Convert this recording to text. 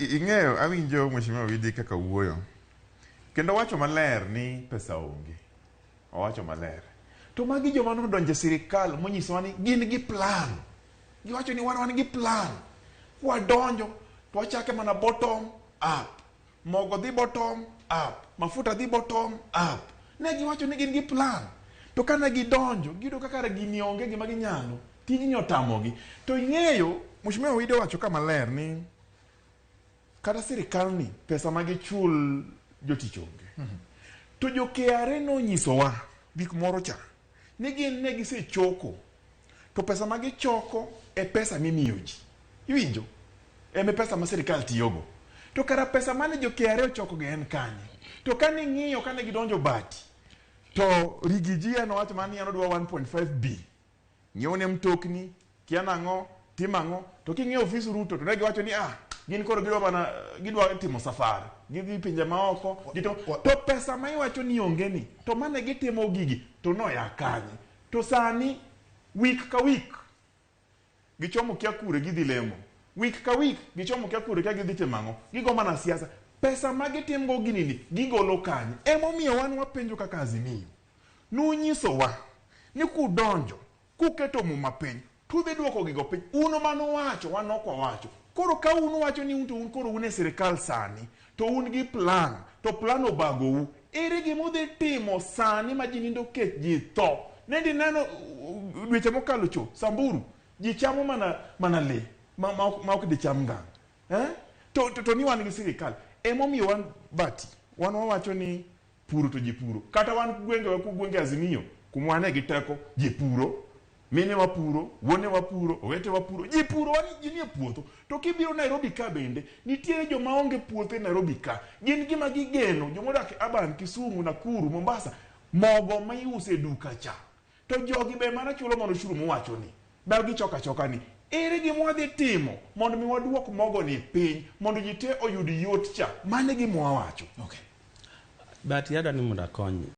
Ing'eyo awinjo Mheshimiwa Widi kaka wuoyo. Kendo owacho maler ni pesa onge. Owacho maler. To magi joma nodonjo e sirikal monyisowa ni gin gi plan. Giwacho ni wan wan gi plan. Kwadonjo to wachake mana bottom up. Mogo dhi bottom up. Mafuta dhi bottom up. Ne giwacho ni gin gi plan. To kane gidonjo, giyudo ka kara gini onge gima ginyalo. Tijni otamogi. To ing'eyo, Mheshimiwa Wide owacho ka maler ni kata sirikal ni pesa ma gichul jotich onge. To jo KRA nonyisowa gik moro cha ni gin ne gisechoko to pesa ma gichoko e pesa mimiyo ji. Iwinjo? Eme pesa ma sirikal tiyogo. To kara pesa mane jo KRA ochoko gi en kanye? To kane ing'iyo kane gidonjo Bati to Rigiji en owacho mana ni en odwa 1.5 B. Ng'iew ne mtokni, kia nang'o, tim ang'o. To king'iyo ofis Ruto to ne giwacho ni ah, gin koro gidwa mana gidwa timo safari. Gidhi pinje maoko. Gitimo, to pesa ma iwacho ni onge ni, to mane gitimo gigi, to noya kanye? To sani, week ka week, gichomo kia kure gidhi lemo. Week ka week, gichomo kia kure kia gidhi timo ang'o? Gigo mana siasa. Pesa ma gitimgo gini ni, gigolo kanye? Emomiyo wan wapenjo kaka Azimio. Nunyisowa ni kudonjo, kuketo muma piny, tudhi duoko gigo piny. Un manuwacho, wan ok wawacho. Koro ka un uwacho ni un to un koro un e sirikal sani, to un gi plan, to plan obagou. Ere gima udhi timo sani ma ji nindo kech, ji tho? Nende ineno dweche mokalo cho, Samburu, ji chamo mana, mana lee ma, ma, ok, ma ok dicham ngang'. Eh? To, to, to ni wan gi sirikal. Emomiyo wan Bati, wan wawacho ni puro to ji puro. Kata wan gwengewa ku gwenge Azimio, kuma wane gi teko, ji puro. Mine wa puro, wuone wa puro, owete wa puro, ji puro, wan ji nie puotho. To kibiro Nairobi ka bende, nitiere joma onge puothe Nairobi ka. Gin gima gigeno, joma odak e urban, Kisumu, Nakuru, Mombasa, mogo ma iuso e duka cha. To jogi be mana chulo mana ushuru muwacho ni. Ber gichoko achoka ni. Ere gima wadhi timo mondo mi waduok mogo ni piny mondo ji te oyud yot cha? Mano e gima wawacho. Okay. But yadwa ni mondo akony.